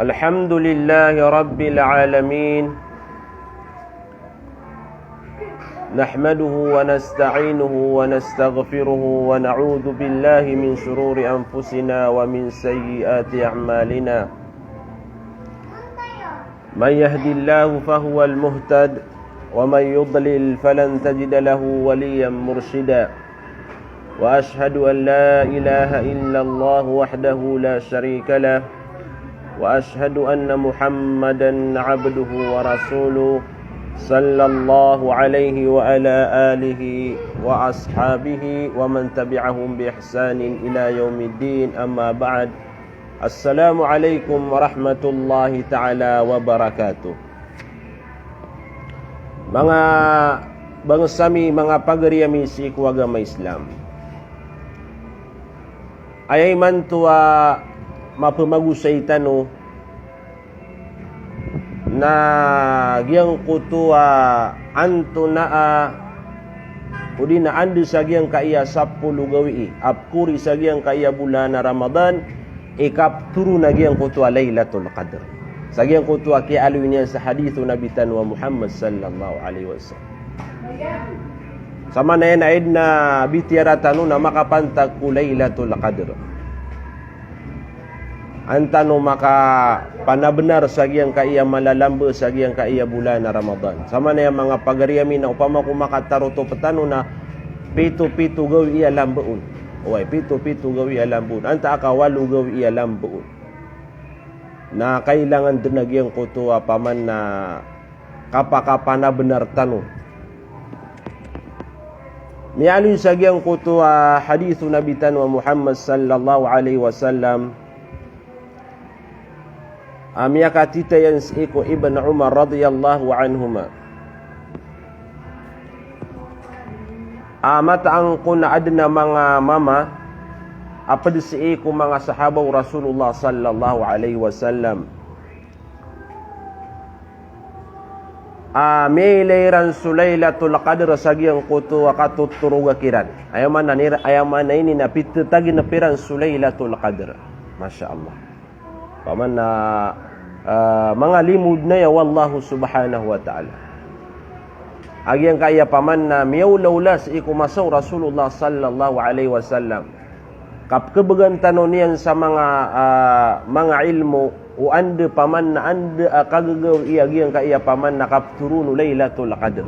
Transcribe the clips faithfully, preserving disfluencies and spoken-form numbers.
الحمد لله رب العالمين. نحمده ونستعينه ونستغفره ونعوذ بالله من شرور أنفسنا ومن سيئات أعمالنا. من يهد الله فهو المهتد، ومن يضلل فلن تجد له وليا مرشدا. وأشهد أن لا إله إلا الله وحده لا شريك له، وأشهد أن محمدا عبده ورسوله، صلى الله عليه وعلى آله وأصحابه ومن تبعهم بإحسان إلى يوم الدين، أما بعد. Assalamu alaikum warahmatullahi ta'ala wabarakatuh. Manga bangsa mi, manga pagari ami sii ko agama Islam. Aya imanto a mapemagosay tano na giyangkoto a antonaa, odi na anda sa giyangkaya sapolo gawii a pekori sa giyangkaya bolan a Ramadan i kapetoro na giyangkoto a Lailatul Qadr. Sa giyangkoto a kiyaaloy niyan sa hadith o Nabi tano a Muhammad sallallahu alaihi wasallam. Sa maana iyan a aya den a bitiyara tano na makapantag ko Lailatul Qadr. An tano makapanabenar sa giyangkaya malalamba sa giyangkaya bolan a Ramadan. Sa maana iyan manga pagari ami na opama ko makatarotop tano na pito-pito gawii a lamba on. Oway, pito-pito gawii a lamba on. Antaa ka walo gawii a lamba on. Na kailangan den a giyangkoto a paman na kapakapanabenar tano. Miyaaloy sa giyangkoto a hadith o Nabi tano a Muhammad sallallahu alaihi wasallam a miyakatitayan sii ko Ibn Umar radhiyallahu anhuma. A mataan ko na aden a manga mama a ped sii ko manga sahaba o Rasulullah sallallahu alaihi wasallam a miyailay iran so Lailatul Qadr sa giyangkoto a katotoroga kiran. Aya maana ni, aya maana ini na pitetaginep iran so Lailatul Qadr. Masha Allah. Paman na, ah, manga limod na aya o Allahu subhanahu wa ta'ala. A giyangkaya paman na miyaolaola sii ko masa o Rasulullah sallallahu alaihi wasallam. Kapekebegen tano niyan sa manga, ah, manga ilmo o anda paman na anda a kagagawii a giyangkaya paman na kapetoro o Lailatul Qadr.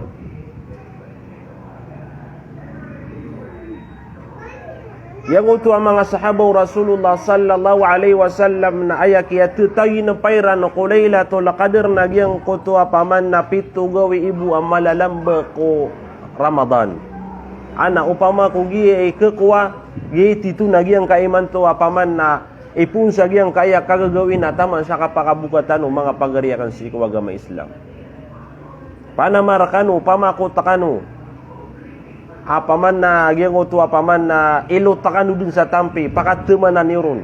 Giyangkoto a manga sahaba o Rasulullah sallallahu alaihi wasallam na aya kiyatetaginep iran ko Lailatul Qadr na giyangkoto a paman na pito gawii bo a malalamba ko Ramadan. Ana opama ko giyai kekowa, giyai tito na giyangkaya imanto a paman na ipoon sa giyangkaya kagagawii na taman sa kapakaboka tano manga pagari aken sii ko agama Islam. Panamar kano, pamakot kano. A paman na giyangkoto a paman na ilot kano den sa tampi, pakatemanan iyo ron.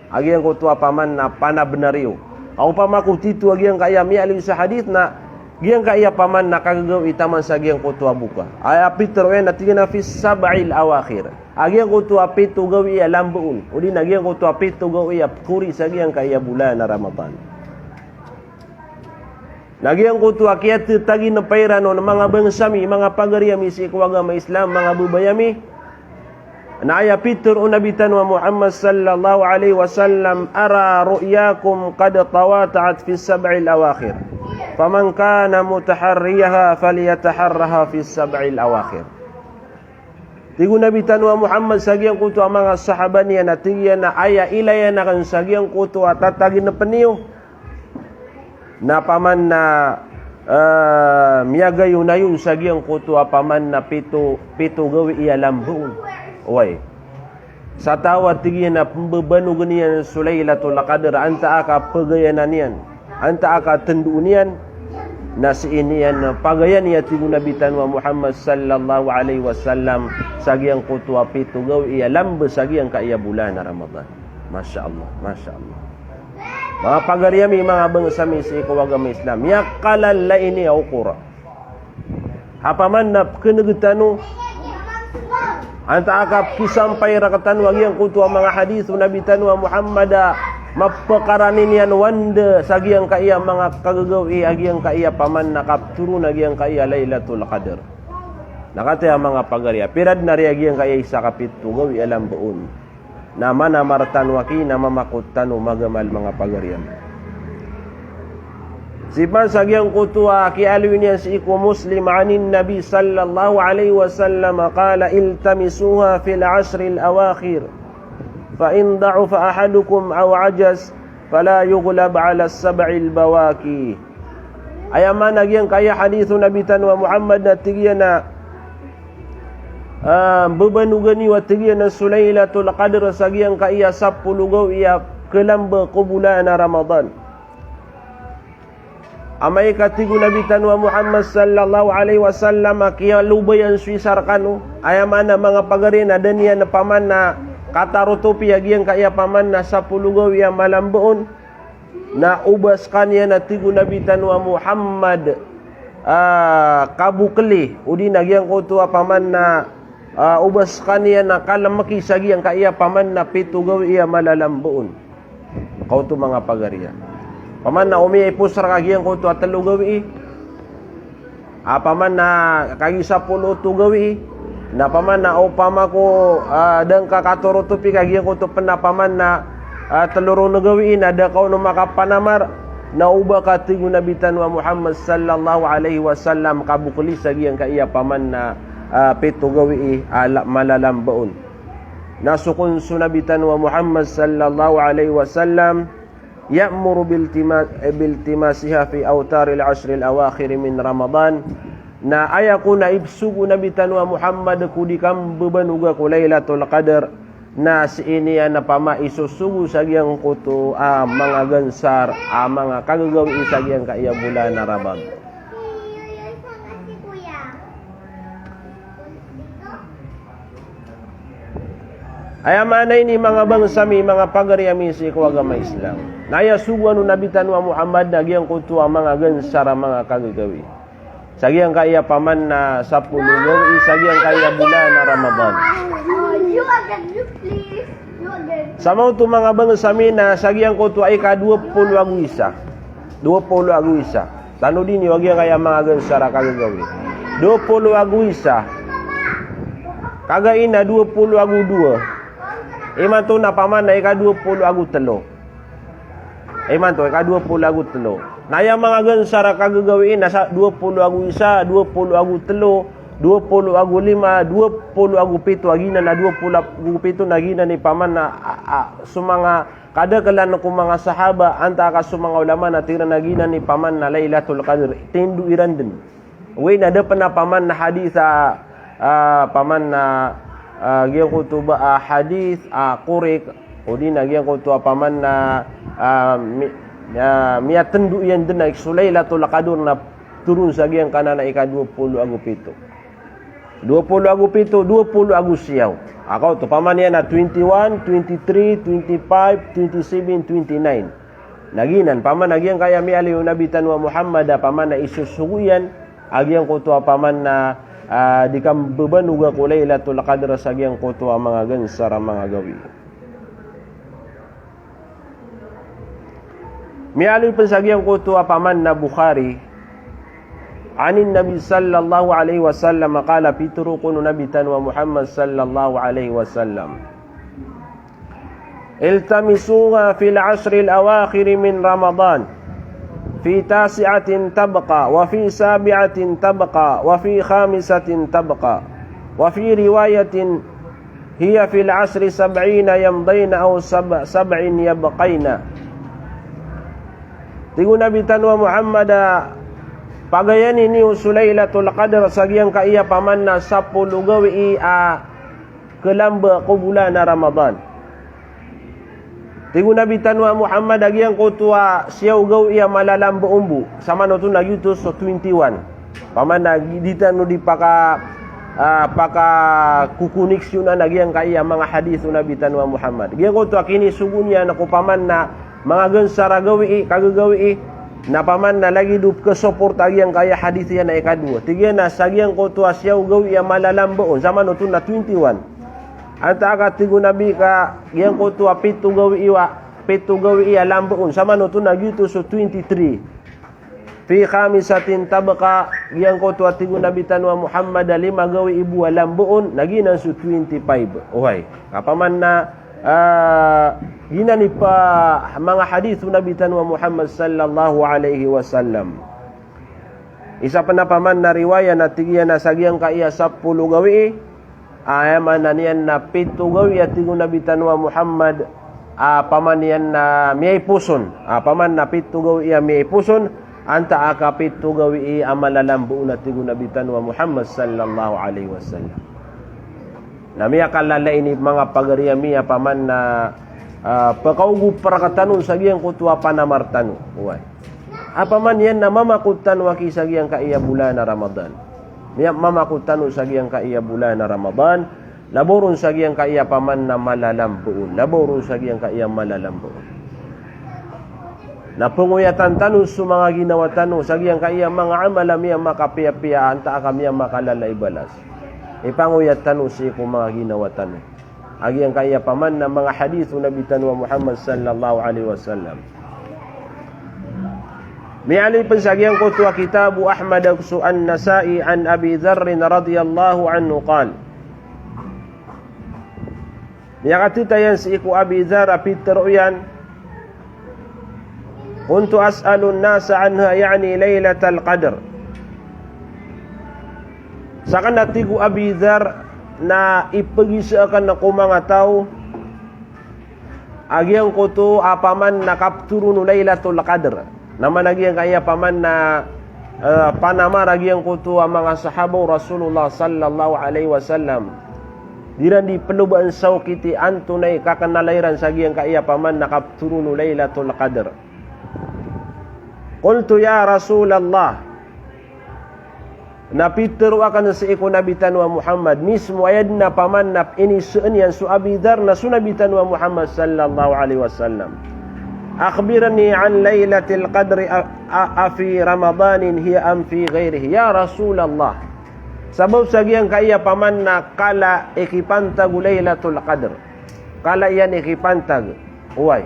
A giyangkoto a paman na panabenar iyo. A opama ko tito a giyangkaya miyaaloy sa hadith na giyangkaya paman na kagagawii taman sa giyangkoto a boka. Aya pitharo iyan na tig iyan a fis sab'il awakhir. A giyangkoto a pito gawii a lamba on. Odi na giyangkoto a pito gawii a pekori sa giyangkaya bolan a Ramadan. Na giyangkoto a kiyatetaginep iran on manga bangsa mi, manga pagari ami sii ko agama Islam, manga bebay ami. Na aya pitharo o Nabi tano a Muhammad sallallahu alaihi wasallam, "Ara ru'yakum qad tawata'at fis sab'il awakhir. Faman kana mutaharriyaha falyataharraha fis sab'il awakhir." Tig o Nabi tano a Muhammad sa giyangkoto a manga sahaba niyan a tig iyan a aya ilayan aken sa giyangkoto a tataginepen iyo na paman na, eh, miyagayonayon sa giyangkoto a paman na pito, pito gawii a lamba on. Oway. Sa taw a tig iyan a pembebanogen iyan so Lailatul Qadr, antaa ka pegayanan iyan, antaa ka tendoon iyan, na sii niyan pagayan iyan, tig o Nabi tano a Muhammad sallallahu alaihi wasallam, sa giyangkoto a pito gawii a lamba sa giyangkaya bolan a Ramadan. Masha Allah, masha Allah. Manga pagari ami, manga bangsa mi sii ko agama Islam, miyakalala ini a okor. Apaman na pekeneg tano, antaa ka pekisampay rektano a giyangkoto a manga hadith o Nabi tano a Muhammad a Mapkarani niyan o anda sa giyangkaya manga kagagawii a giyangkaya paman na kaptoro na giyangkaya Lailatul Qadr. Na katii a manga pagari a pira dn a riya giyangkaya isa ka pito gawii a lamba on. Na manamar tano aki na mamakot tano magamal manga pagari ami. Sii pman sa giyangkoto a kiyaaloy niyan sii ko Muslim, anin Nabi sallallahu alaihi wasallam qala, iltamisuha fil ashril awakhir, fa in da'ufa ahadukum aw ajaz, fala yughlab ala sab'il bawaqi. Aya maana giyangkaya hadith o Nabi tano a Muhammad na tig iyan a, ah, bebanoga niyo a tig iyan a so Lailatul Qadr sa giyangkaya sapolo gawii a kalamba ko bolan a Ramadan. Amay ka tig o Nabi tano a Muhammad sallallahu alaihi wasallam a kiyalobayan so isa rkano, aya maana manga pagari na da niyan paman na katarotopi a giyangkaya paman na sapolo gawii a malamba on, na oba skaniyan a tig o Nabi tano a Muhammad, ah, kabokli, odi na giyangkoto a paman na, ah, oba skaniyan a kalemeki sa giyangkaya paman na pito gawii a malalamba on. Kaoto manga pagari a. Paman na omiyaipos rka giyangkoto a telo gawii, a paman na kagiya sapolo oto gawii, na paman na opama ko, ah, da ngka katorotopi ka giyangkoto pn a paman na, ah, telo ron a gawii na da ka on makapanamar, na oba ka tig o Nabi tano a Muhammad sallallahu alaihi wasallam kabokli sa giyangkaya paman na, ah, pito gawii a la-, malalamba on. Na so kon so Nabi tano a Muhammad sallallahu alaihi wasallam, ya'muru biltima-, biltimasiha fi awtaril ashril awakhir min Ramadan. Na aya kon a ipsogo o Nabi tano a Muhammad ko di kambebanoga ko Lailatul Qadr, na sii niyan a pama isosogo sa giyangkoto a manga gansar a manga kagagawii sa giyangkaya bolan a Ramadan. Aya maana ini manga bangsa mi, manga pagari ami sii ko agama Islam, na aya sogoan o Nabi tano a Muhammad na giyangkoto a manga gansar a manga kagagawii sa giyangkaya paman na sapolo gawii sa giyangkaya bolan a Ramadan. Sa maoto manga bangsa mi na sa giyangkoto a ika dowa polo ago isa. Dowa polo ago isa. Tanodi niyo a giyangkaya manga gansar a kagagawii. Dowa polo ago isa. Kagai na dowa polo ago dowa. Imanto na paman na ika dowa polo ago telo. Imanto, ika dowa polo ago telo. Na aya manga gansar a kagagawii na sa dowa polo ago isa, dowa polo ago telo, dowa polo ago lima, dowa polo ago pito, a giyanan a dowa polo ago pito na giyanan i paman na, a, a, so manga kadaklan ko manga sahaba, antaa ka so manga ulama na tig iran a giyanan i paman na Lailatul Qadr, tindo iran dn. Oway, na da pn a paman na hadith a, ah, paman na, ah, giyangkoto ba, ah, hadith, ah, korik, odi na giyangkoto a paman na, ah, mi-, ah, miyatndo iyan dn a so Lailatul Qadr na toron sa giyangkanan a ika dowa polo ago pito. Dowa polo ago pito, dowa polo ago siyaw. Aka oto, paman iyan a twenty-one, twenty-three, twenty-five, twenty-seven, twenty-nine. Na giyanan, paman a giyangkaya miyaaloy o Nabi tano a Muhammad a paman a isosogo iyan a giyangkoto a paman na, ah, di kambebanoga ko Lailatul Qadr sa giyangkoto a manga gansar a manga gawii. Miyaaloy pn sa giyangkoto a paman na Bukhari, anin Nabi sallallahu alaihi wasallam qala, pitharo kon o Nabi tano a Muhammad sallallahu alaihi wasallam, iltamisuha fil ashril awakhir min Ramadan, fi tasi'atin tabqa, wa fi sabi'atin tabqa, wa fi khamisatin tabqa, wa fi riwayatin, hiya fil ashri sab'ina yamdayna aw sab-, sab'in yabqayna. Tig o Nabi tano a Muhammad a, pagayani niyo so Lailatul Qadr sa giyangkaya paman na sapolo gawii a kalamba ko bolan a Ramadan. Tig o Nabi tano a Muhammad a giyangkoto a siyaw gawii a malalamba on bo. Samanoto na giyoto so twenty-one. Paman na di tano di paka, ah, pakakokoniksyonan a giyangkaya manga hadith o Nabi tano a Muhammad. Giyangkoto a kinisogo niyan ko paman na manga gansar a gawii, kagagawii, na paman na lagid o pkasoport a giyangkaya hadith iyan a ikadowa. Tig iyan a sa giyangkoto a siyaw gawii a malalamba on, samanoto na twenty-one. Antaa ka tig o Nabi ka giyangkoto a pito gawii a pito gawii a lamboon, samanoto na giyoto so twenty-three. Fi khamisatin tabqa, giyangkoto a tig o Nabi tano a Muhammad a lima gawii bo a lamboon, na giyanan so twenty-five. Ohay. Ka paman na, ah, giyanan i pa manga hadith o Nabi tano a Muhammad sallallahu alaihi wasallam. Isa pen a paman na riwaya na tig iyan a sa giyangkaiya sapolo gawii, aya maana niyan na pito gawii a tig o Nabi tano a Muhammad, a paman iyan na miyaiposon, a paman na pito gawii a miyaiposon, antaa ka pito gawii a malalamboon a tig o Nabi tano a Muhammad sallallahu alaihi wasallam. Na miyakalala ini manga pagari ami a paman na, ah, pekaogop rektano sa giyangkoto a panamar tano. Oway. A paman iyan na mamakot tano aki sa giyangkaiya bolan a Ramadan. Miya-, mamakot tano sa giyangkaiya bolan a Ramadan. Labaw ron sa giyangkaiya paman na malalamboon. Labaw ron sa giyangkaiya malalamboon. Na pengoyatan tano so manga ginawa tano sa giyangkaiya manga amal a miyamakapiyapiya antaa ka miyamakalala i balas. Ipangoyat tano sii ko manga ginawa tano a giyangkaiya paman na manga hadith o Nabi tano a Muhammad sallallahu alaihi wasallam. Miyaaloy pen sa giyangkoto a kitab o Ahmad ago so An-Nasa'i an Abi Dharrin radiyallahu anhu qal. Miyakatitayan sii ko Abi Dharr a pitero iyan, "Kuntu as'alun nasa anha, ya'ni Lailatal Qadr." Saken a tig o Abi Dharr na ipegisa aken ko manga taw a giyangkoto a paman na kapetoron o Lailatul Qadr. Na maana giyangkaiya paman na, eh, panamar a giyangkoto a manga sahaba o Rasulullah sallallahu alaihi wasallam. Di iran di pelobaan sa okit i antonaa i kakenala iran sa giyangkaiya paman na kapetoron o Lailatul Qadr. Qultu ya Rasulallah. Na pitero aken sii ko Nabi tano a Muhammad, mismo aya den a paman na iniseen iyan so Abi Dharr na so Nabi tano a Muhammad sallallahu alaihi wasallam. Akhbirni an Lailatil Qadri a, a, afi Ramadanin hiya am fi ghairihi. Ya Rasulallah. Sabap sa giyangkaiya paman na kala i kipantag o Lailatul Qadr. Kala iyan i kipantag. Oway.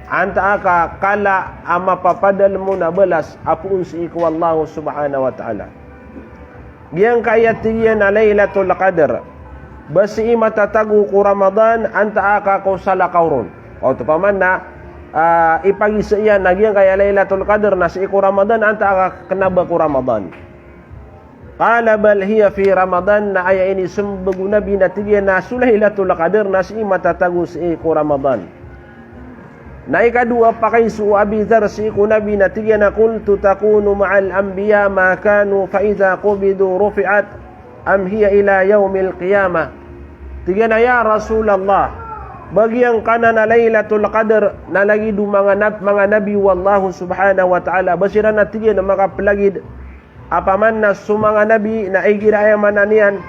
Antaa ka kala a mapapadalem on a balas a poon sii ko Allah subhanahu wa ta'ala. Giyangkaiya tig iyan a Lailatul Qadr. Ba sii matatago ko Ramadan, antaa ka ko salakaw ron. Oto paman na, ah, ipagisa iyan a giyangkaiya Lailatul Qadr na sii ko Ramadan, antaa ka kena ba ko Ramadan. Qala bal hiya fi Ramadan, na aya inisembag o Nabi na tig iyan a so Lailatul Qadr na sii matatago sii ko Ramadan. Na ikadowa a pakaiza o Abi Dharr sii ko Nabi na tig iyan a qultu takunu ma'al anbiya ma kanu fa idha qubidu rufi'at am hiya ila yaumil qiyamah. Tig iyan a ya Rasulallah, ba giyangkanan a Lailatul Qadr na lagid o manga nab-, manga nabi o Allah subhanahu wa ta'ala, ba siran a tig iyan a makapelagid a paman na so manga nabi na igira aya maana niyan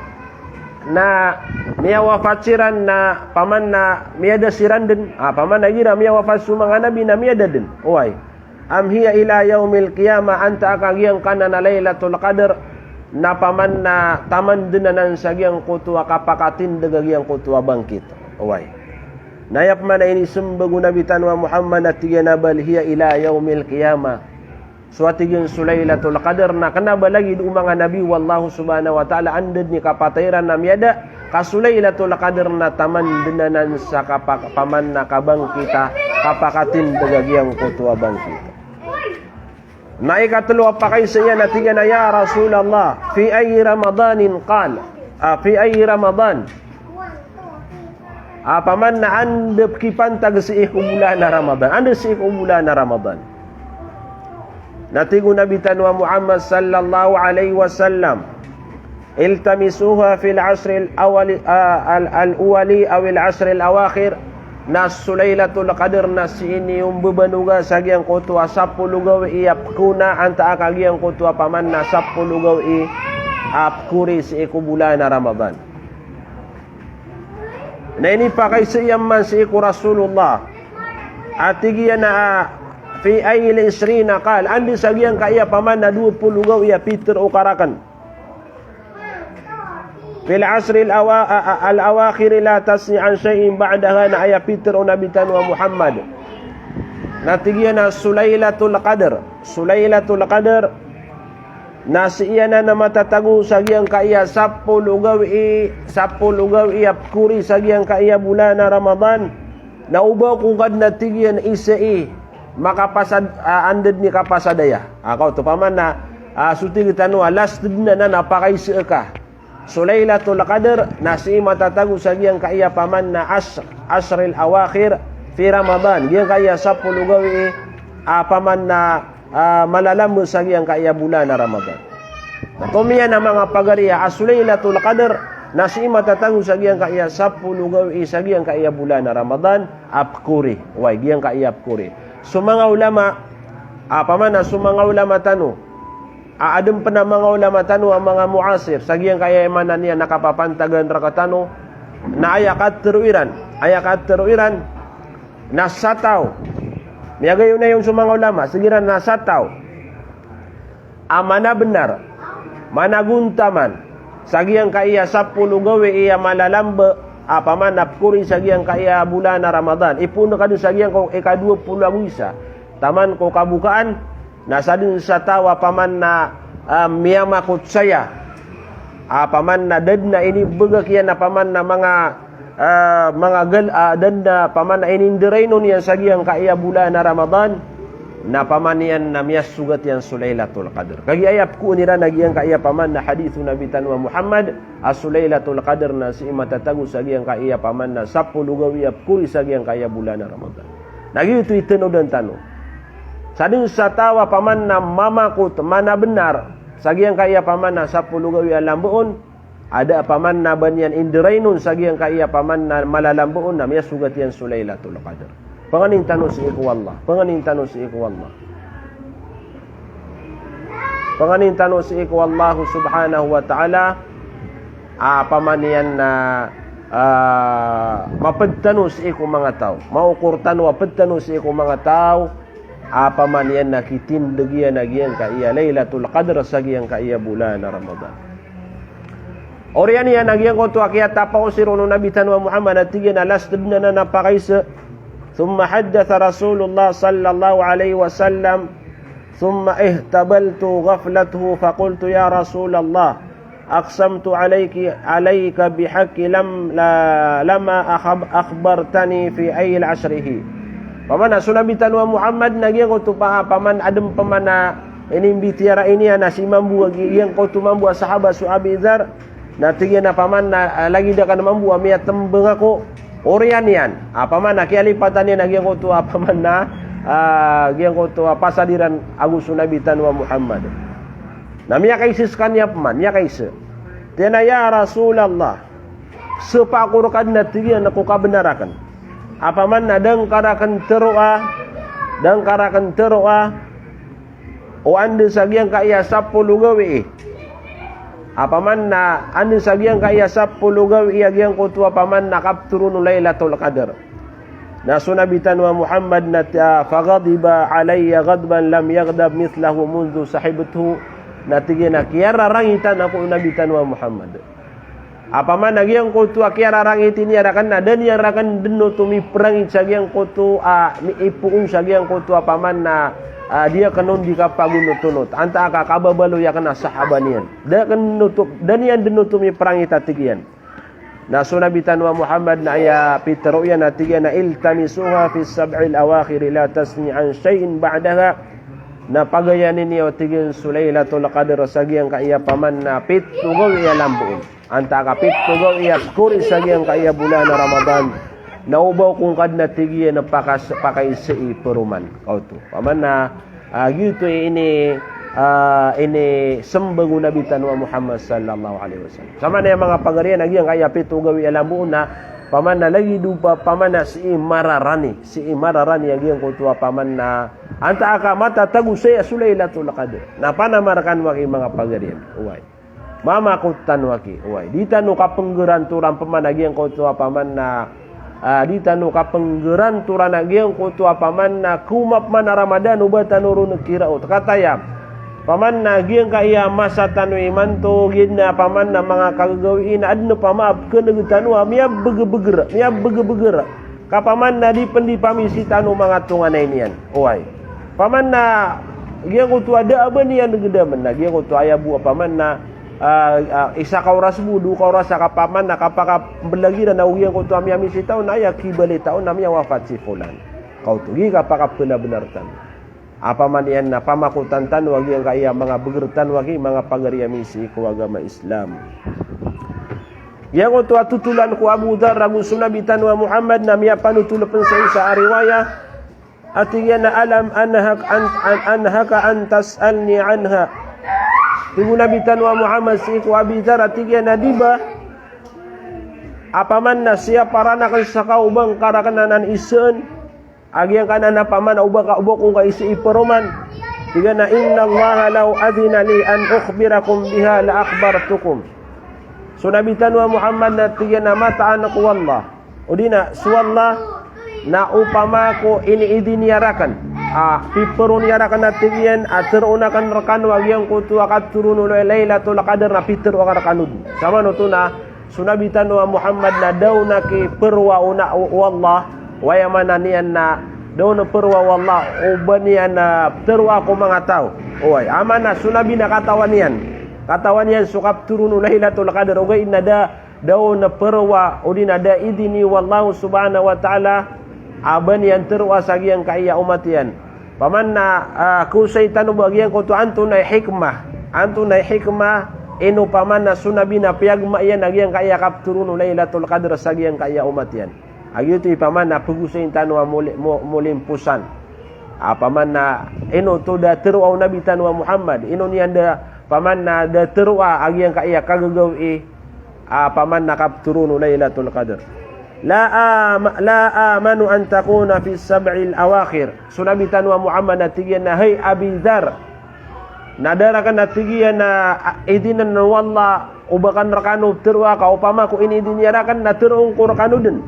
na miyawafat siran na paman na miyada siran den, a paman na igira miyawafat so manga nabi na miyada den. Oway. Am hiya ila yaumil qiyamah, antaa ka giyangkanan a Lailatul Qadr na paman na taman den anan sa giyangkoto a kapakatindeg a giyangkoto a bangkit. Oway. Na aya paman a inisembag o Nabi tano a Muhammad na tig iyan a bal hiya ila yaumil qiyamah. So a tig iyan so Lailatul Qadr na kena ba lagid o manga nabi o Allah subhanahu wa ta'ala, anda den i kapatay iran na miyada, ka so Lailatul Qadr na taman den anan sa kapa-, paman na kabangkit a, kapakatindeg a giyangkoto a bangkit. Na ikatelo a pakaiza iyan na tig iyan a ya Rasulallah, fi ayyi Ramadanin qal, ah, fi ayyi Ramadan. A paman na anda kipantag sii ko bolan a Ramadan. Anda sii ko bolan a Ramadan. Na tig o Nabi tano a Muhammad sallallahu alaihi wasallam, iltamisuha fil ashril awali, ah, al, al awali awil ashril awakhir. Na so Lailatul Qadr na sii niyo mbebanoga sa giyangkoto a sapolo gawii a pekona antaa ka giyangkoto a paman na sapolo gawii a pekori sii ko bolan a Ramadan. Na inipakaiza iyan man sii ko Rasulullah a tig iyan a, "Fi ayyil ishrina qal?" Anda sa giyangkaiya paman na dowa polo gawii a pitero ka raken. "Fil ashril awa-, a-, a-, al awakhir la tas'al an shay'in ba'daha," na aya pitero o Nabi tano a Muhammad. Na tig iyan a so Lailatul Qadr. So Lailatul Qadr, na sii anan a matatago sa giyangkaya sapolo gawii, sapolo gawii a pkori sa giyangkaya bolan a Ramadan. Na oba ko ngka dn a tig iyan isa i makapasad, ah, anda dn i kapasad aya. Ah, kaoto paman na, ah, so tig tano a last dn anan a pakaiza ka. So Lailatul Qadr, na sii matatago sa giyangkaya paman na ash-, ashril awakhir fi Ramadan. Giyangkaya sapolo gawii, ah, paman na, ah, malalamba sa giyangkaya bolan a Ramadan. Na tomiyan a manga pagari a so Lailatul Qadr, na sii matatago sa giyangkaya sapolo gawii sa giyangkaya bolan a Ramadan, a pkori. Oway, giyangkaya pkori. So manga ulama, ah, paman na so manga ulama tano, a, adn pn a manga ulama tano a manga muasir, sa giyangkaya i maana niyan na kapapantagan rktano, na aya katharo iran, aya katharo iran, na sa taw. Miyagayon-ayon so manga ulama, sa giran na sa taw a manabnar, managontaman, sa giyangkaya sapolo gawii a malalamba, a paman na pkori sa giyangkaya bolan a Ramadan. Ipoon ka dn sa giyangkoto ika dowa polo ago isa. Taman ko kabokaan, na sadn sa taw a paman na, ah, miyamakot saya. A paman na da dn a inibgak iyan a paman na manga, ah, manga gal-, ah, da dn a paman na inindirainon iyan sa giyangkaya bolan a Ramadan. Na paman iyan na miyasogat iyan so Lailatul Qadr. Kagiya aya pkoon iran a giyangkaya paman na hadith o Nabi tano a Muhammad, a so Lailatul Qadr na sii matatago sa giyangkaya paman na sapolo gawii a pkori sa giyangkaya bolan a Ramadan. Na giyoto i tanodan tano. Sadn sa taw a paman na mamakot, manabnar, sa giyangkaya paman na sapolo gawii a lamba on, a da a paman na ba niyan indirainon sa giyangkaya paman na malalamba on na miyasogat iyan so Lailatul Qadr. Pangnin tano sii ko Allah. Pangnin tano sii ko Allah. Pangnin tano sii ko Allah subhanahu wa ta'ala. A paman iyan na, ah, mapd tano sii ko manga taw. Maokor tano a pd tano sii ko manga taw a paman iyan na kitindg iyan a giyangkaya Lailatul Qadr sa giyangkaya bolan a Ramadan. Oriyan iyan a giyangkoto a kiyatapaosir on o Nabi tano a Muhammad a tig iyan a last dn anan a pakaiza. Thumma haddatha Rasulullah sallallahu alaihi wasallam, thumma ihtabaltu ghaflatahu, faqultu, "Ya Rasulallah, aqsamtu alayki, alayka bihaqqi lam, la, lama akhab-, akhbartani fi ayyi ashrihi." Paman a so Nabi tano a Muhammad na giyangkoto pa, paman adn paman a inimbitiyarai niyan a sii mambo a gi-, giyangkoto mambo a sahaba so Abi Dhar, na tig iyan a paman na, ah, lagid akn mambo a miyatmbang ako. Oriyan iyan a paman na kiyalipatan iyan a giyangkoto a paman na, ah, giyangkoto a pasad iran ago so Nabi tano a Muhammad. Na miyakaiza skaniyan paman, miyakaiza. Tig iyan a, "Ya Rasulallah, sapa ako rka dn a tig iyan ko kabnar akn. A paman na da ngka rakn tharoa, da ngka rakn tharoa o anda sa giyangkaya sapolo gawii. A paman na anda sa giyangkaya sapolo gawii a giyangkoto a paman na kapthoron o Lailatul Qadr." Na so Nabi tano a Muhammad na ti-, ah, "Faghadiba alayya ghadban lam yaghdab mithlahu mundhu sahibtuhu." Na tig iyan a kiyararangitan ako o Nabi tano a Muhammad. A paman a giyangkoto a kiyararangit iyan rakn na da niyan rakn dn oto miprangit sa giyangkoto a, mi-, ipoon sa giyangkoto a paman na, ah, di akn on di kapagonotonot. Antaa ka kababaloy akn a sahaba niyan. Da akn oto, da niyan dn oto miprangit a tig iyan. Na so Nabi tano a Muhammad na aya pitharo iyan a tig iyan a, "Iltamisuha fi sab'il awakhir, la tasni an shay'in ba'daha." Na pagayanin iyo tig iyan so Lailatul Qadr sa giyangkaya paman na pito gawii a lamba on. Antaa ka pito gawii a pkori sa giyangkaya bolan a Ramadan. Na oba ko ngka dn a tig iyan a pakas-, pakaiza i paroman. Kaoto. Paman na, ah, giyoto i ini, ah, inismbag o Nabi tano a Muhammad sallallahu alaihi wasallam. Sa maana iyan manga pagari iyan a giyangkaya pito gawii a lamba on na, paman na lagid o pa-, paman na sii mararani, sii mararani a giyangkoto a paman na, antaa ka matatago saya so Lailatul Qadr. Na panamar kano aki manga pagari iyan. Oway. Mamakot tano aki, oway. Di tano kapnggarantoran paman a giyangkoto a paman na, ah, di tano kapnggarantoran a giyangkoto a paman na koma paman a Ramadan o ba tano ron kiraot. Kataya, paman na giyangkaya masa tano imanto, giya na paman na manga kagagawii na adn a paman a pkhan'g tano a miyabgabgr, miyabgabgr. Ka paman na di pn di pamisita o manga tonganay niyan. Oway. Paman na giyangkoto a da a ba niyan gdamn na giyangkoto a aya bo a paman na, ah, ah, isa ka oras bo, dowa ka oras a ka paman na kapakamblag iran a o giyangkoto a miyamisita on na aya kibalita on na miyawafat si fulan. Kaoto, giya kapakaphlabnar tano. A paman iyan na pamakotan tano a giyangkaya manga bgr tano a ki manga pagari ami sii ko agama Islam. Giyangkoto a totolan ko Abu Dharr ago so Nabi tano a Muhammad na miyapanotol pn sa isa a riwaya a tig iyan a, "Alam anhak an, an, anhaka an tas'alni anha?" Tig o Nabi tano a Muhammad sii ko Abi Dharr a tig iyan a, "Di ba a paman na siyapar akn ska o ba ngka rakn anan isaan a giyangkanan a paman na o ba ka, o ba ko ngka isa i paroman?" Tig iyan a, "Innallaha law adhina li an ukhbirakum biha la akhbartukum." So Nabi tano a Muhammad na tig iyan a mataan ko Allah, odi na so Allah, na opama ko iniidin iyan rakn a, pipharo iyan rakn a tig iyan a tharoon akn rkano a giyangkoto a kapthoron o Lailatul Qadr na pitharo akn rkano dn. Samanoto na so Nabi tano a Muhammad na da on a kipharoa o na, o, o Allah, aya maana niyan na da on a pharoa o Allah o ba niyan a ptharoa ko manga taw. Oway, a maana so Nabi na katawan iyan. Katawan iyan so kapthoron o Lailatul Qadr, ogaid na da, da on a pharoa, odi na da idini o Allah subhanahu wa ta'ala a ba niyan tharoa sa giyangkaya omat iyan. Paman na, ah, kosay tano bo a giyangkoto antonaa i hikmah. Antonaa i hikmah, ino paman na so Nabi na piyagma iyan a giyangkaya kapthoron o Lailatul Qadr sa giyangkaya omat iyan. A giyoto i paman na pgosayn tano a moli-, mo-, molimposan. A paman na ino oto da tharoa o Nabi tano a Muhammad. Ino niyan da paman na da tharoa a giyangkaya kagagawii a paman na kapthoron o Lailatul Qadr. La ama-, la amanu an takuna fi sab'il awakhir. So Nabi tano a Muhammad na tig iyan a, hay Abi Dharr, na da rakn a tig iyan a, a, idinn o Allah o ba akn rkano tharoa ka opama ko iniidin iyan rakn na tharoon ko rkano dn.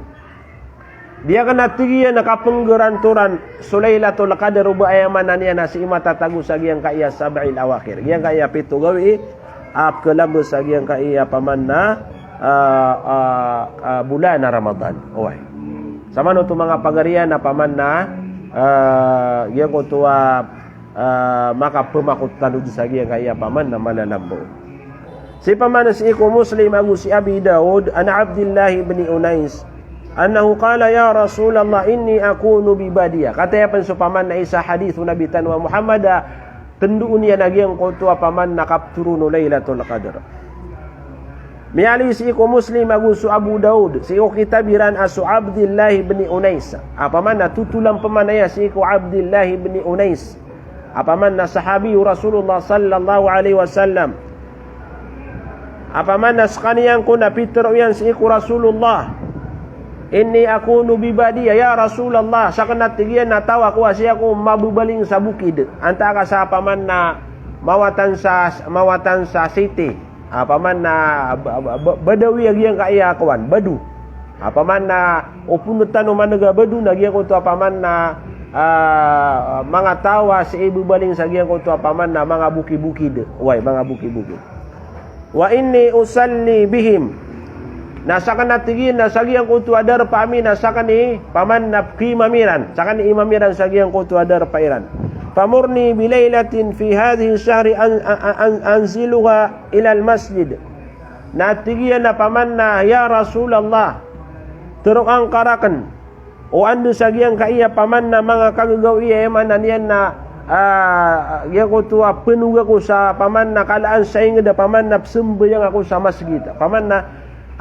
Di akn a tig iyan a kapnggarantoran so Lailatul Qadr o ba aya maana niyan a sii matatago sa giyangkaya sab'il awakhir. Giyangkaya pito gawii a pkhalamba sa giyangkaya paman na, ah, ah, ah, bolan a Ramadan. Oway. Samanoto manga pagari iyan a paman na, ah, giyangkoto a, ah, makapmakot tano dn sa giyangkaya paman na malalamba. Sii paman sii ko Muslim ago si Abi Daud, an Abdillah ibn Unais, annahu qala, "Ya Rasulallah, inni akunu bi badiyah." Kataya pn so paman na isa a hadith o Nabi tano a Muhammad a tndoon iyan a giyangkoto a paman na kapthoron o Lailatul Qadr. Miyaaloy sii ko Muslim ago so Abu Daud, sii ko kitab iran a so Abdillah ibn Unais. A paman na totolan pman aya sii ko Abdillah ibn Unais. A paman na sahabi o Rasulullah sallallahu alaihi wasallam. A paman na skaniyan ko na pitharo iyan sii ko Rasulullah, "Inni akunu bi badiyah, ya Rasulullah, sakn a tig iyan a taw ako a sii ako mababaling sa bokid." Antaa ka sa paman na mawatan sa, mawatan sa city. A paman na ba-, ba-, ba-, badawi a giyangkaya kowan, badu. A paman na o pnotano manega badu na giyangkoto a paman na, ah, manga taw a sii babaling sa giyangkoto a paman na manga bokibokid. Oway, manga bokibokid. "Wa inni usalli bihim." Na sakn a tig iyan na sa giyangkoto a darpa ami na sakn i paman na pkiimam iran. Sakn i imam iran sa giyangkoto a darpa iran. "Famurni bi lailatin fi hadhihi shahri an, an, an, anziluha ilal masjid." Na tig iyan a paman na, "Ya Rasulullah, tharoa ngka rakn o anda sa giyangkaya paman na manga kagagawii a aya maana niyan na, ah, giyangkoto a pnogak ko sa paman na kalaan sa ingd a paman na pzambayang ako sa masgit." Paman na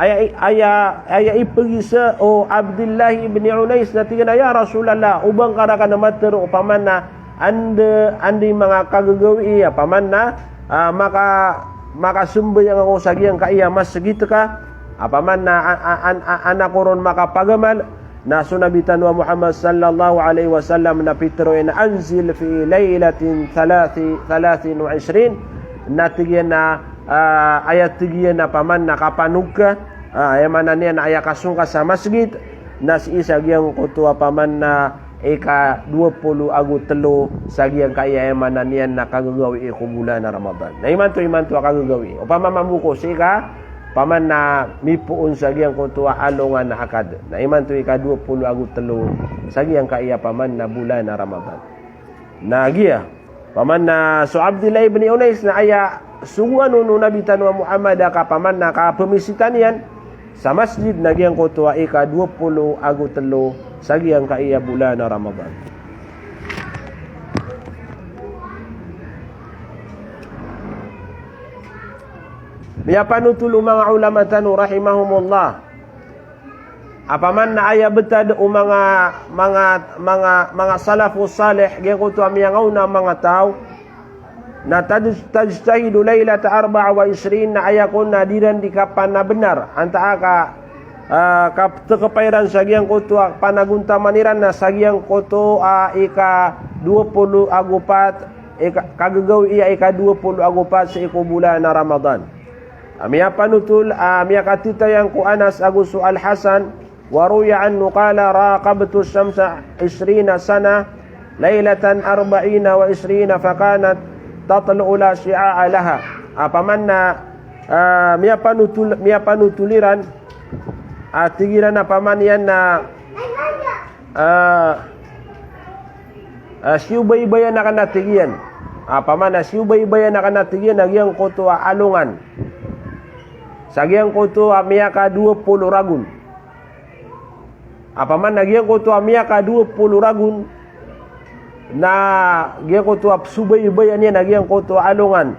aya, aya, aya ipagisa o Abdillah ibn Unais na tig iyan a, "Ya Rasulullah, o ba ngka rakn a matharo o paman na anda, anda i manga kagagawii a paman na, ah, maka, makazambayang ako sa giyangkaya masgit ka, a paman na a-, a-, an-, a-, an ako ron makapagamal." Na so Nabi tano a Muhammad sallallahu alaihi wasallam na pitharo iyan a, "Anzil fi lailatin thalathi, thalathin wa ishrin." Na tig iyan a, ah, aya tig iyan a paman na kapanog ka, ah, aya maana niyan na aya kasong ka sa masgit, na sii sa giyangkoto a paman na ika dowa polo ago telo sa giyangkaya aya maana niyan na kagagawii ko bolan a Ramadan. Na imanto, imanto a kagagawii. Opama mambo ko sii ka paman na mipoon sa giyangkoto a alongan a akad. Na imanto ika dowa polo ago telo sa giyangkaya paman na bolan a Ramadan. Na giya, paman na so Abdillah ibn Unais na aya sogoan on o Nabi tano a Muhammad a ka paman na kapamisita niyan sa masjid na giyangkoto a ika dowa polo ago telo sa giyangkaya bolan a Ramadan. Miyapanotol o manga ulama tano rahimahumullah a paman na aya btad o manga, manga, manga, manga salafus salih, giyangkoto a miyangaona a manga taw, na taj-, tajtahidu laylata arba'a wa ishrin, na aya kon na di ran di kapanabnar, antaa ka, ah, kaptekpa iran sa giyangkoto a panagontaman iran na sa giyangkoto a ika dowa polo ago pat, ika, kagagawii a ika dowa polo ago pat sii ko bolan a Ramadan. A miyapanotol, a miyakatitayan ko Anas ago so Al-Hasan, wa ruwiya anhu qala, "Raqabtu shamsa ishrina sana, laylatan arba'ina wa ishrina, fakanat tatlu'u la syi'a'a laha." A paman na, a, miyapanotol, miyapanotol iran, a tig iran a paman iyan na, a, a, siyobaybayan akn a tig iyan. A paman na siyobaybayan akn a tig iyan a giyangkoto a alongan. Sa giyangkoto a miyaka dowa polo ragon. A paman na giyangkoto a miyaka dowa polo ragon na giyangkoto a psobaybayan iyan a giyangkoto a alongan.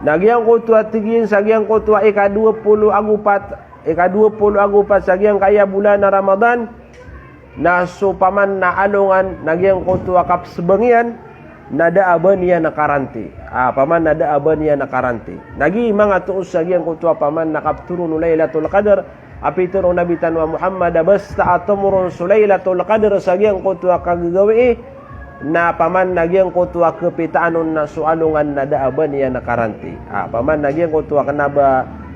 Na giyangkoto a tig iyan sa giyangkoto a ika dowa polo ago pat, ika dowa polo ago pat sa giyangkaya bolan a Ramadan, na so paman na alongan na giyangkoto a kapsbang iyan, na da a ba niyan a karanti. A paman na da a ba niyan a karanti. Na giya manga toos sa giyangkoto a paman na kaptoron o Laylatul Qadr, a pitharo o Nabi tano a Muhammad a basta a tomoron so Laylatul Qadr sa giyangkoto a kagagawii, na paman na giyangkoto a kapitaan on na so alongan na da a ba niyan a karanti. A paman na giyangkoto a kna ba,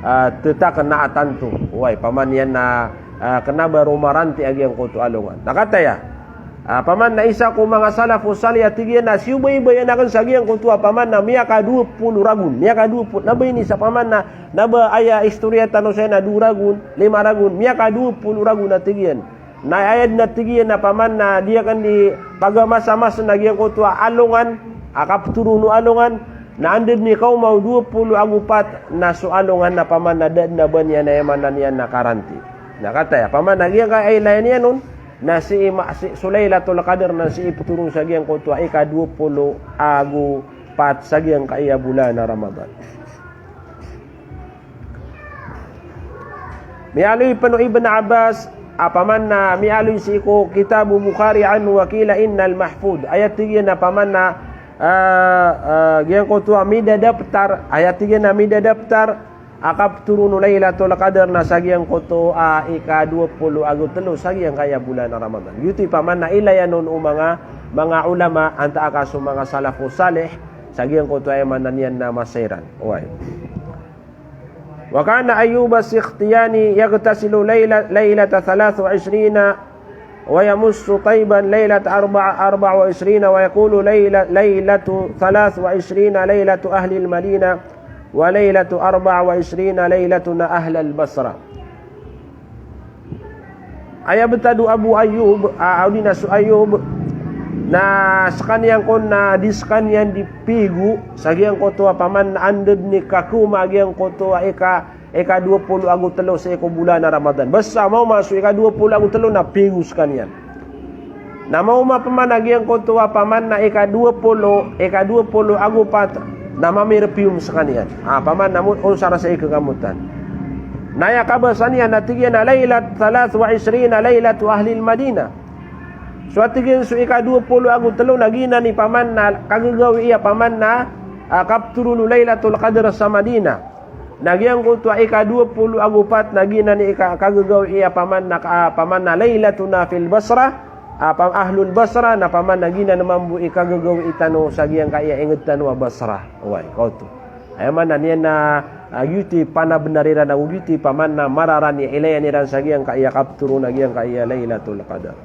a, tetak na a tanto. Oway, paman iyan na, a, kna ba romaranti a giyangkoto a alongan. Na kataya, a paman na isa ko manga salafus salih a tig iyan a siyobaybayan akn sa giyangkoto a paman na miyaka dowa polo ragon. Miyaka dowa polo, na ba ini sa paman na, na ba aya istoriya tano saya na dowa ragon, lima ragon, miyaka dowa polo ragon a tig iyan. Na aya dn a tig iyan a paman na di akn di pagamasamas na giyangkoto a alongan a kaptoron o alongan, na anda dn i kaoma o dowa polo ago pat na so alongan na paman na da dn a ba niyan a aya maana niyan na karanti. Na kataya, paman na giyangkaya ilaya niyan on, na sii ma-, sii so Laylatul Qadr na sii ptoron sa giyangkoto a ika dowa polo ago pat sa giyangkaya bolan a Ramadan. Miyaaloy pn o Ibn Abbas, a paman na miyaaloy sii ko kitab o Bukhari anhu wa qila innal mahfud. Aya tig iyan a paman na, a, a, giyangkoto a midadaptar, aya tig iyan a midadaptar a kaptoron o Laylatul Qadr na sa giyangkoto a ika dowa polo ago telo sa giyangkaya bolan a Ramadan. Giyoto i paman na ilaya on o manga, manga ulama antaa ka so manga salafus salih sa giyangkoto a aya maana niyan na masa iran. Oway. Wa kana Ayyub as-Sikhtiyani yaghtasilu layla-, laylata thalath wa ishrina wa yamussu tayban laylata arba'a, arba'a wa ishrina wa yaqulu layla-, laylatu thalath wa ishrina laylatu ahlil Madinah wa laylatu arba'a wa ishrina laylatuna ahlal Basrah. Aya btad o Abu Ayyub, a, odi na so Ayyub, na skaniyan kon na di skaniyan di pigo sa giyangkoto a paman na anda dn i kakaoma a giyangkoto a ika, ika dowa polo ago telo sii ko bolan a Ramadan. Basta maoma so ika dowa polo ago telo na pigo skaniyan. Na maoma paman a giyangkoto a paman na ika dowa polo, ika dowa polo ago pat, na mamirpiyom skaniyan. A, paman na mo-, on sa ra sa ikakamotan. Na aya kabasa niyan na tig iyan a laylat thalath wa ishrina laylatu ahlil Madinah. So a tig iyan so ika dowa polo ago telo na giyanan i paman na kagagawii a paman na, a, kaptoron o Laylatul Qadr sa Madinah. Na giyangkoto a ika dowa polo ago pat na giyanan i ika-, kagagawii a paman na ka-, paman na laylatuna fil Basrah, a, pa-, ahlul Basrah, na paman na giyanan mambo i kagagawii tano sa giyangkaya ingd tano a Basrah. Oway, kaoto. Aya maana niyan na, a, giyoto i panabnar iran ago giyoto i paman na mararani a ilaya niran sa giyangkaya kaptoron a giyangkaya Laylatul Qadr.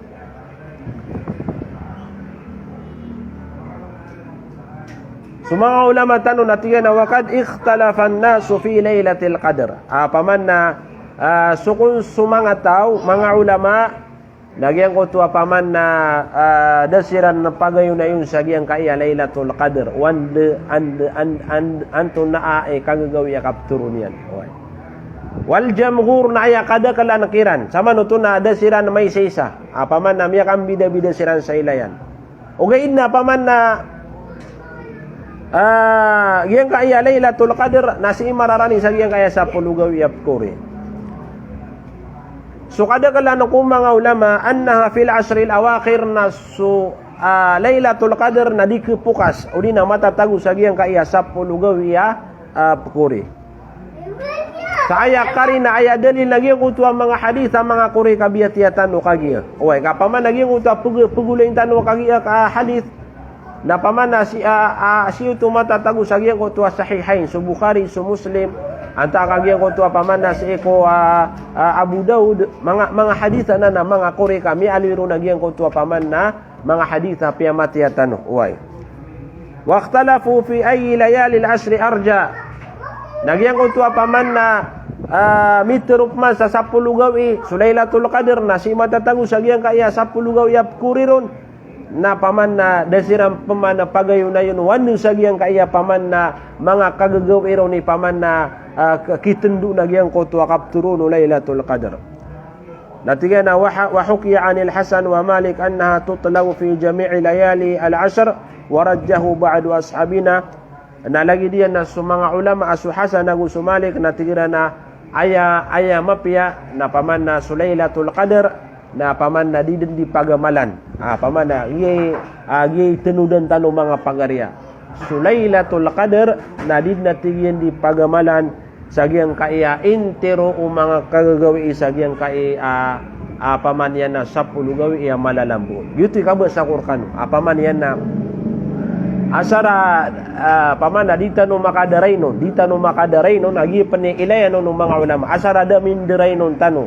So manga ulama tano na tig iyan a, "Wa qad ikhtalafan nasu fi Lailatil Qadr." A, opama na, a, so kon so manga taw, manga ulama, na giyangkoto a opama na, a, da siran pagayonayon sa giyangkaya Lailatul Qadr. O anda, anda, an-, an-, antonaa i kagagawii a kapthoron iyan. Oway. Wal jamhur, na aya kadaklan kiran. Samanoto na da siran maisaisa. A, opama na miyakambidabida siran sa ilay iyan. Ogaid na opama na, a, giyangkaya Lailatul Qadr na sii mararani sa giyangkaya sapolo gawii a pkori. So kadaklan ko manga ulama, annaha fil ashril awakhir, na so, a, Lailatul Qadr na di khapokas, odi na matatago sa giyangkaya sapolo gawii a, a, pkori. Sa aya karina, aya dalil na giyangkoto a manga hadith a manga kori kabiyatiya tano kagiya. Oway, ka opama na giyangkoto a pag-, pagolayin tano kagiya ka hadith, na opama na si, a, a, sii oto matatago sa giyangkoto a Sahihain, so Bukhari, so Muslim, antaa ka giyangkoto a opama na sii ko, a, a, Abu Daud, manga, manga hadith anan a manga kori ka miyaaloy ron a giyangkoto a opama na manga hadith a piyamatiya tano. Oway. Wakhtalafu fi ayyi layalil ashri arja. Na giyangkoto a opama na, a, mitharo pman sa sapolo gawii, so Lailatul Qadr, na sii matatago sa giyangkaya sapolo gawii a pkori ron. Na opama na da siran pman pagayonayon o anda sa giyangkaya opama na manga kagagawii ron i opama na, a, k-, kitndo na giyangkoto a kapthoron o Lailatul Qadr. Na tig iyan a wa ha-, wa hukiya anil Hasan wa Malik annaha tutlabu fi jami'i layali al-ashr, wa rajjahahu ba'du ashabina. Na lagid iyan na so manga ulama a so Hasan ago so Malik na tig iran a aya, aya mapiya na opama na so Lailatul Qadr na opama na di dn di pagamalan. A, opama na giyai, a, giyai tanodan tano manga pagariya. So Lailatul Qadr na di dn a tig iyan di pagamalan sa giyangkaya intiro o manga kagagawii sa giyangkaya, a, a, opama niyan na sapolo gawii a malalambo. Giyoto i kabasa ko rkano. A, opama niyan na asar a, a, opama na di tano makadarainon, di tano makadarainon, a giya pn i ilayan on o manga ulama. Asar a da mindarainon tano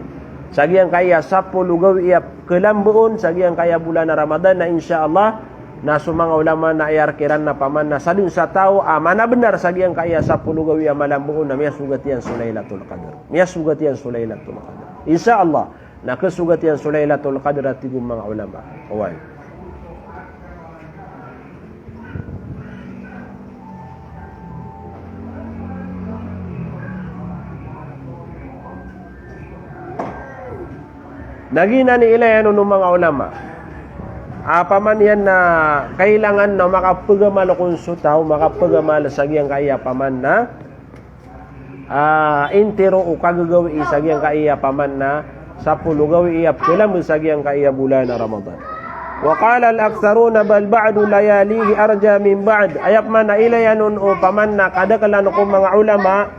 sa giyangkaya sapolo gawii a kalamboon sa giyangkaya bolan a Ramadan na insha Allah, na so manga ulama na aya rk iran na opama na sadn sa taw a manabnar sa giyangkaya sapolo gawii a malamboon na miyasogat iyan so Lailatul Qadr. Miyasogat iyan so Lailatul Qadr. Insha Allah, na kasogat iyan so Lailatul Qadr a tig o manga ulama. Oway. Na giyanan i ilayan on o manga ulama. A, opama niyan na kailangan na makapagamal kon so taw, makapagamal sa giyangkaya opama na, a, intiro o kagagawii sa giyangkaya opama na sapolo gawii a pkalambo sa giyangkaya bolan a Ramadan. Wa qala al-aktharuna bal ba'du layalihi arja min ba'd. Aya pman a ilayan on o opama na kadaklan ko manga ulama,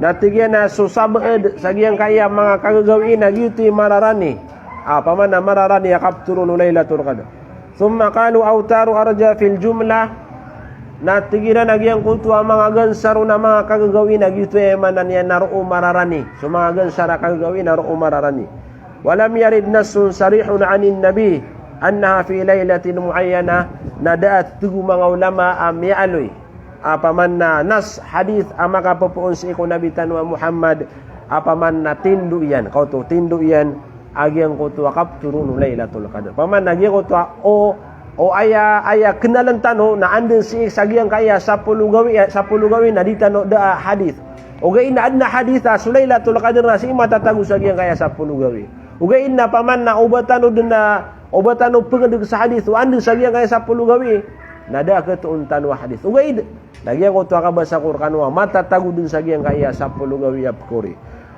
na tig iyan a so sabaad sa giyangkaya manga kagagawii na giyoto i mararani. A, opama na mararani a kapthoron o Lailatul Qadr. Thumma qalu awtaru arja fil jumlah. Na tig iran a giyangkoto a manga gansar on a manga kagagawii na giyoto i maana niyan na roo mararani. So manga gansar a kagagawii na roo mararani. Wa lam yarid nassun sarihun anin nabi annaha fi lailatin muayyana, na da a tig o manga ulama a miyaaloy a opama na nas, hadith a makapopoon sii ko Nabi tano a Muhammad a opama na tindo iyan, kaoto tindo iyan a giyangkoto a kapthoron o Lailatul Qadr. Opama na giyangkoto a o, o aya, aya khnaln tano na anda sii sa giyangkaya sapolo gawii, sapolo gawii na di tano da a hadith. Ogaid na adn a hadith a so Lailatul Qadr na sii matatago sa giyangkaya sapolo gawii. Ogaid na opama na o ba tano dn a, o ba tano pngdg sa hadith o anda sa giyangkaya sapolo gawii, na da a khatoon tano a hadith. Ogaid na giyangkoto a kabasa ko rkano a matatago dn sa giyangkaya sapolo gawii a pkori.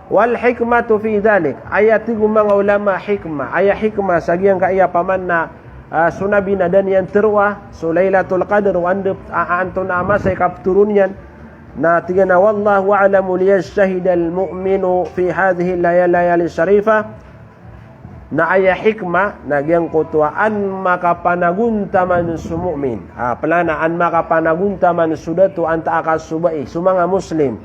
Wal hikmatu fi dhalik, aya tig o manga ulama hikmah, aya hikmah sa giyangkaya opama na, a, so Nabi na da niyan tharoa so Lailatul Qadr o anda, a, antonaa a masa i kapthoron iyan. Na tig iyan a, "Wallahu a'lamu liyajtahidal mu'minu fi hadhihi layal-, layali sharifah." Na aya hikmah na giyangkoto a an makapanagontaman so mu'min. A, plana an makapanagontaman so dato antaa ka so bai, so manga Muslim,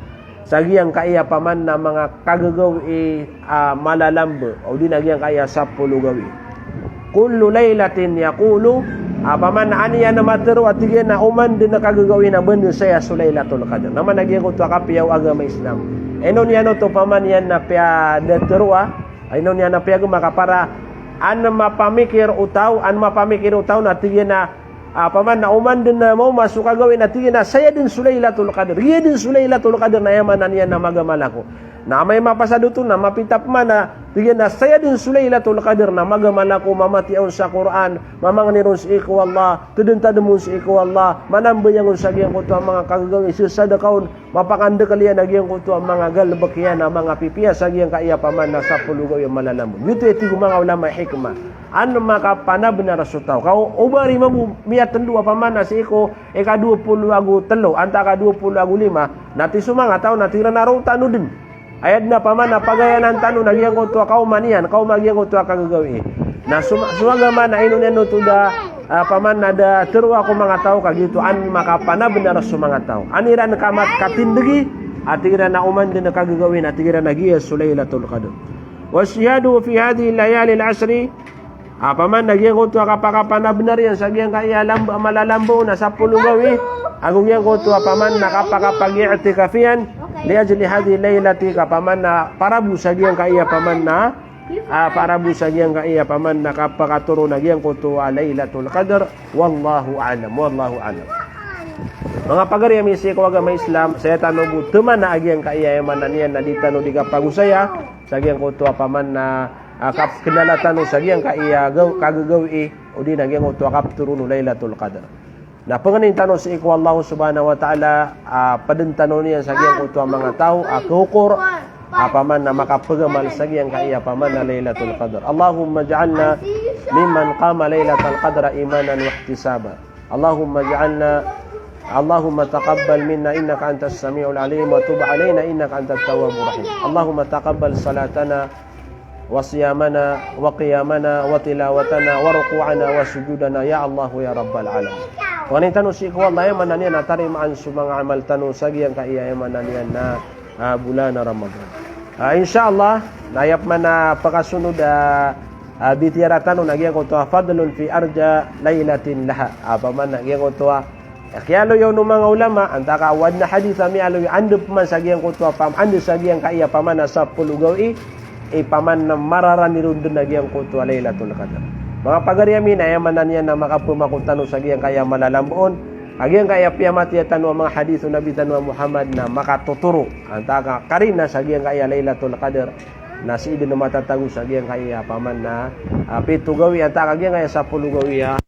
sa giyangkaya opama na manga kagagawii a malalambo, odi na giyangkaya sapolo gawii. Kullu lailatin yaqulu Opama na an iyan a matero a tig iyan a oman den a kagagawii na ba den saya so Lailatul Qadr. Na mana giyangkoto a kapiya o agama Islam. Ino niyan oto opama niyan na piya da tero a, ino niyan na piya gema ka para an mapamikir o taw, an mapamikir o taw na tig iyan a, opama na oman den a maoma so kagawii na tig iyan a saya den so Lailatul Qadr. Giya den so Lailatul Qadr na aya maana niyan na magamal ako. Na amay mapasad oto na mapita pman a tig iyan a saya den so Lailatul Qadr na magamal ako, mamatiya on sa Qur'an, mamangni ron sii ko Allah, tedentadem on sii ko Allah, manambayang on sa giyangkoto a manga kagagawii, sesadaka on, mapakandekel iyan a giyangkoto a manga galebek iyan a manga pipiya sa giyangkaya opama na sapolo gawii a malalambo. Giyoto i tig o manga ulama hikmah. An makapanabnar so taw. Ka o ba rimabo miyatendo opama na sii ko ika dowa polo ago telo, antaa ka dowa polo ago lima, na tig so manga taw na tig iran a roo tano den. Aya den a opama na pagayanan tano na giyangkoto a kaoma niyan, kaoma giyangkoto a kagagawii. Na so, so agama na ino niyan oto da, opama na da teroa ko manga taw ka giyoto an makapanabnar so manga taw. An iran kamat katindegi, a tig iran a oman den a kagagawii na tig iran a giya so Lailatul Qadr. Wajtihadu fi hadhihi layalil ashri, opama na giyangkoto a kapakapanabnar iyan sa giyangkaya lambo, malalambo na sapolo gawii, ago giyangkoto a opama na kapakapag-i'tikaf iyan, li ajli hadhihi lailati, ka opama na para bo sa giyangkaya opama na, ah, para bo sa giyangkaya opama na kapakatoro na giyangkoto a Lailatul Qadr, wallahu a'lam, wallahu a'lam. Manga pagari ami sii ko agama Islam, saya tano bo temana a giyangkaya aya maana niyan na di tano di kapagosaya sa giyangkoto a opama na, ah, kapkenala tano sa giyangkaya gaw-, kagagawii, odi na giyangkoto a kaptoro o Lailatul Qadr. Na pengenin tano sii ko Allah Subhanahu wa Ta'ala, ah, peden tano niyan sa giyangkoto a manga taw a kehokor, ah, opama na makapegamal sa giyangkaya opama na Lailatul Qadr. Allahumma ij'alna mimman qama Lailatal Qadra imanan wa ihtisaba. Allahumma ij'alna, Allahumma taqabbal minna innaka antas sami'ul alim wa tub alaina innaka antat tawwabur rahim. Allahumma taqabbal salatana wa siyamana wa qiyamana wa tilawatana wa ruku'ana wa sujudana ya Allah ya Rabbal alamin. Pengenin tano sii ko Allah aya maana niyan na tarimaan so manga amal tano sa giyangkaya aya maana niyan na, ah, bulan a Ramadan. Ah, insha Allah, na aya pman a pekasonod a, ah, bitiyara tano na giyangkoto a fadlun fi arja lailatin laha. Ah, opama na giyangkoto a, ah, kiyaaloya on o manga ulama, antaa ka o aden a hadith a miyaaloy a anda pman sa giyangkoto a opama, anda sa giyangkaya opama na sapolo gawii, i opama na mararani ron den a giyangkoto a Lailatul Qadr. Manga pagari ami na aya maana niyan na makapemako tano sa giyangkaya malalambo on, a giyangkaya piyamatiya tano a manga hadith o Nabi tano a Muhammad na makatotoro. Antaa ka karina sa giyangkaya Lailatul Qadr, na sii den matatago sa giyangkaya opama na, ah, pito gawii, antaa ka giyangkaya sapolo gawii a.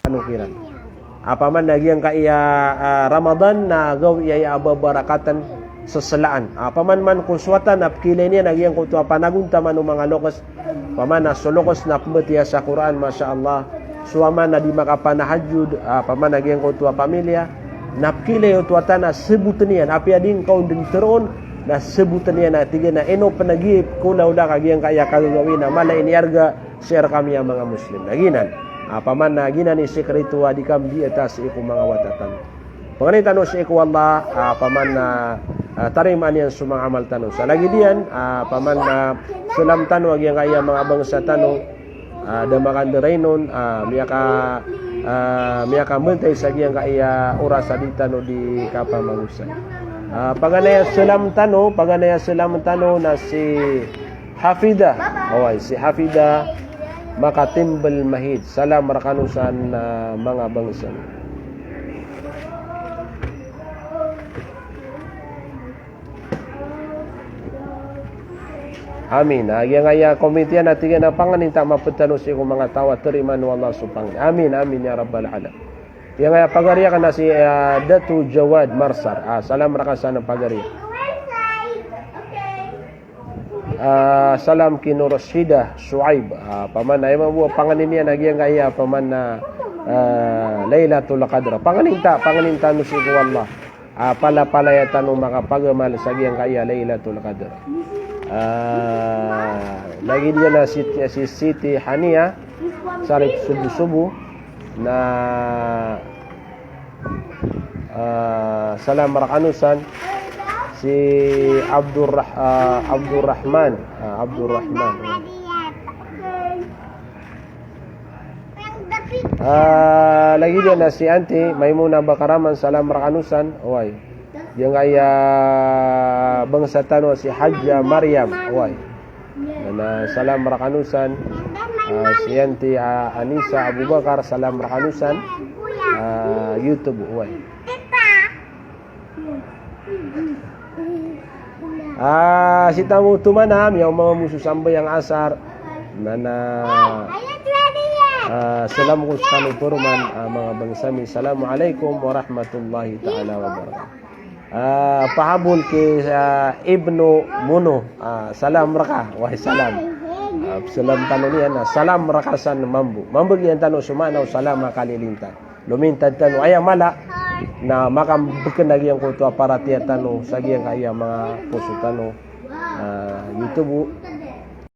Ano kiran. Opama na giyangkaya, ah, Ramadan na gawii a aya a babarakaten seselaan. Opama man ko so wata na pekiilay niyan a giyangkoto a panagontaman o manga lokes. Opama na so lokes na pembatiya sa Qur'an, masha Allah. So ama na di makapanahajjud, opama na giyangkoto a pamilya. Na pekiilay oto a wata na seboten iyan, apiya di ngka on den teroon, na seboten iyan a tig iyan a ino pen a gii pekolaola ka giyangkaya kagagawii na mala i niyarga sii rekami a manga Muslim. Na giyanan, opama na giyanan i sikreto a di kambiyata sii ko manga wata tano. Pengenin tano sii ko Allah, opama na, ah, tarimaan iyan so manga amal tano. Sa lagid iyan, opama na selam tano a giyangkaya manga bangsa tano, ah, da makanderay non, ah, miyaka, ah, miyakambantay sa giyangkaya oras a di tano di kapamagosay. Ah, paganay a selam tano, paganay a selam tano na si Hafida. Oway, si Hafida Makatimbel Mahid. Salam rekano san, ah, manga bangsa. Amin. Ah, giyangkaya komite iyan a tig iyan a pangenin ta maped tano sii ko manga taw a tarimaan o Allah so pangenin. Amin, amin ya rabbal alamin. Giyangkaya pagari aken a si, ah, Datu Jawad Marsar. Ah, salam reka san a pagari. Ah, salam ki Nurshida Shuaib. Ah, paman, aya mambo a pangnin iyan a giyangkaya paman a, ah, Lailatul Qadr. Pangnin ta, pangnin tano sii ko Allah a palapalaya tano makapagamal sa giyangkaya Lailatul Qadr. Ah, lagid iyan a si, si Siti Hania Sarip Subusubu na, ah, salam rakano san. Si Abdurrah-, ah, Abdurrahman, ah, Abdurrahman. Ah, lagid iyan a si Auntie Maimuna Bakaraman, salam rakano san, oway. Giyangkaya bangsa tano si Hadja Mariam, oway. Na salam rakano san, ah, si Auntie, ah, Anisa Abubakar, salam rakano san, ah, YouTube, oway. Ah, si tamo toman a miyaoma mambo so sambayang asar. Na, na, ah, salam ko skano paroman, ah, manga bangsa mi. Assalamu alaikum warahmatullahi taala wabarakatuh. Ah, pahabol ki, ah, Ibnu Muno. Ah, salam rka. Wahai salam. Ah, salam tano niyan, ah, salam rka san mambo. Mambo giyan tano so maana o salam a kalilintang. Lomintad tano aya mala na makambkn a giyangkoto a paratiyaya tano sa giyangkaya manga poso tano, ah, YouTube.